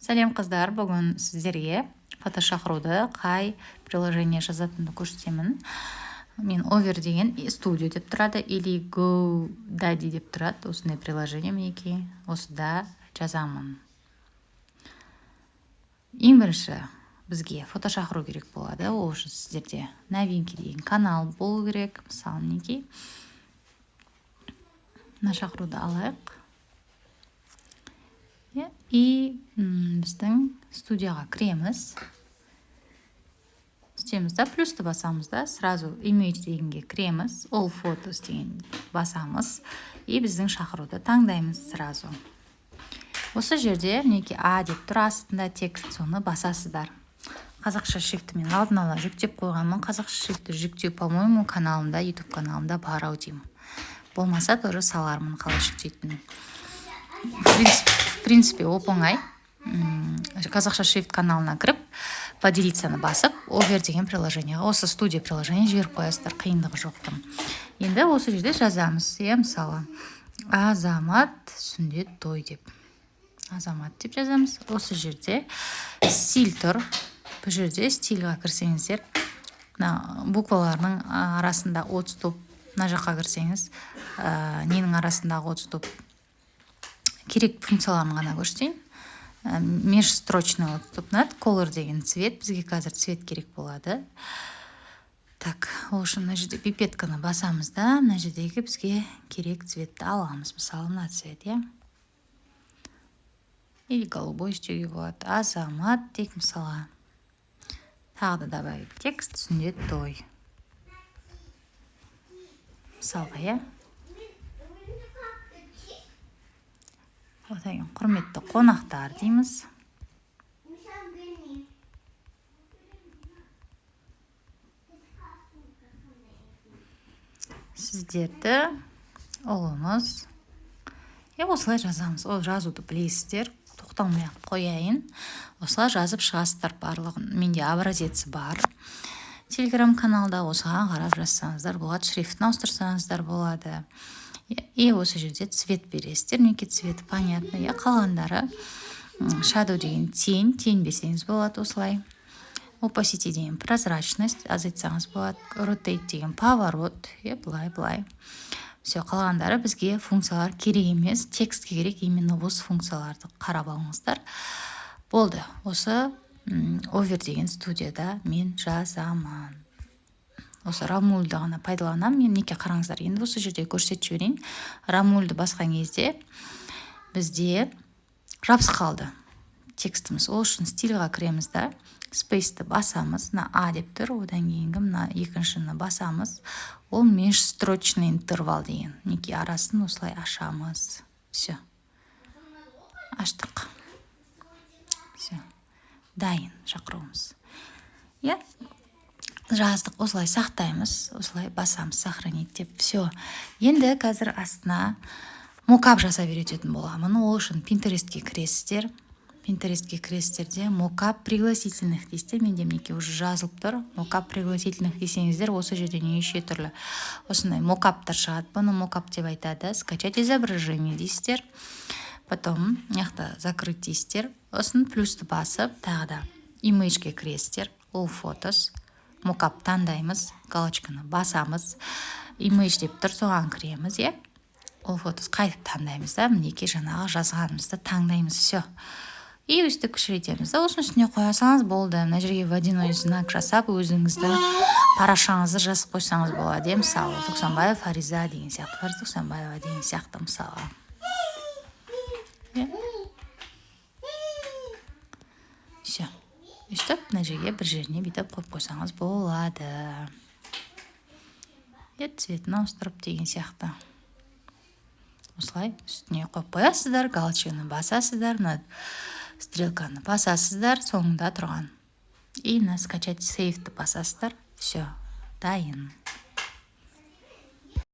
Сәлем, қыздар! Бүгін сіздерге фотошақыруды қай приложение жазатынымды көрсетемін. Мен Over деген студио деп тұрады или GoDaddy деп тұрады, осындай приложение, мінекей, осыда жазамын. Ең бірінші бізге фотошақыру керек болады. Ол үшін сіздерде «Новинки» деген канал болу керек. Мысалы, мінекей, мына шақыруды алайық, иә, и біздің студияға кіреміз, түсеміз да, плюсті басамыз да, сразу «Image» дегенге кіреміз, «All photos» деген басамыз и біздің шақыруды таңдаймыз. Сразу осы жерде, мінекей, «А» деп тұр, астында текст, соны басасыздар. Қазақша шрифті мен алдын ала жүктеп қойғанмын. Қазақша шрифті жүктеу, по моему, каналымда, Ютуб каналымда бар ау деймін, болмаса, тоже салармын қалай жүктейтінін. В принципе, оп оңай қазақша шрифт каналына кіріп, «Поделиться» басып, Over деген приложение ға, осы студия приложение жіберіп қоясыздар, қиындығы жоқ тым. Енді осы жерде жазамыз, иә, мысалы, «Азамат сүндет той» деп, «Азамат» деп жазамыз. Осы жерде стиль тұр. Бұл жерде стиль ға кірсеңіздер, мына буквалардың арасында отступ, мына жаққа кірсеңіз, ненің арасындағы отступ керек. Функцияларын ғана көрсетейін. Межстрочный отступ ұнады. Color деген цвет, бізге қазір цвет керек болады. Так, ол үшін мына жерде пипетка ны басамыз да, мына жердегі бізге керек цвет ті аламыз. Мысалы, мына цвет, иә, или голубой істеуге болады. «Азамат» дейік, мысалға. Тағы да добавить текст, «Сүндет той», мысалға, иә. Одан кейін «Құрметті қонақтар» дейміз. Сіздерді ұлымыз, иә, осылай жазамыз. Ол жазуды білесіздер, тоқталмай ақ қояйын. Осылай жазып шығасыздар барлығын. Менде образец і бар Телеграм каналда, осыған қарап жазсаңыздар болады, шрифтін ауыстырсаңыздар болады. И осы жерде цвет бересіздер, мінекей, цветі понятно, иә. Қалғандары shadow деген тень, тень берсеңіз болады осылай. Opacity деген прозрачность, азайтсаңыз болады. Rotate деген поворот, иә, былай былай. Все, қалғандары бізге функциялар керек емес, текстке керек именно осы функцияларды қарап алыңыздар. Болды, осы Over деген студияда мен жазамын. Осы Рамульді ғана пайдаланамын мен. Мінекей, қараңыздар, енді осы жерде көрсетіп жіберейін. Рамульді басқан кезде бізде жабысып қалды текстіміз. Ол үшін стиль ға кіреміз да, space ті басамыз, мына «А» деп тұр, одан кейінгі мына екіншіні басамыз, ол межстрочный интервал деген. Мінекей, арасын осылай ашамыз. Все, аштық, все, дайын шақыруымыз, иә, жаздық. Осылай сақтаймыз, осылай басамыз «Сохранить» деп. Все, енді қазір астына мокап жасап үйрететін боламын. Ол үшін Пинтерестке кіресіздер. Пинтерестке кіресіздер де, «Мокап пригласительных» дейсіздер. Менде, мінекей, уже жазылып тұр. «Мокап пригласительных» десеңіздер, осы жерде неше түрлі осындай мокаптар шығады. Бұны мокап деп айтады. «Скачать изображение» дейсіздер, потом мына жақта «Закрыть» дейсіздер, сосын плюсті басып, тағы да Image ге кіресіздер, «All photos», мокап таңдаймыз, галочка ны басамыз, Image деп тұр, соған кіреміз, иә, «All photos» қайтып таңдаймыз да, мінекей, жаңағы жазғанымызды таңдаймыз. Все, и өйстіп кішірейтеміз да, осының үстіне қоя салыңыз, болды. Мына жерге водяной знак жасап, өзіңіздің парақшаңызды жазып қойсаңыз болады, иә. Мысалы, «Тоқсанбаев Фариза» деген сияқты, «Фариза Тоқсанбаева» деген сияқты, мысалға, иә. Все, өйстіп мына жерге бір жеріне бүйтіп қойып қойсаңыз болады, иә, цвет ін ауыстырып деген сияқты. Осылай үстіне қойып қоясыздар, галочка ны басасыздар, мына стрелка ны басасыздар соңында тұрған, и мына «Скачать», «Save» ті басасыздар. Все, дайын.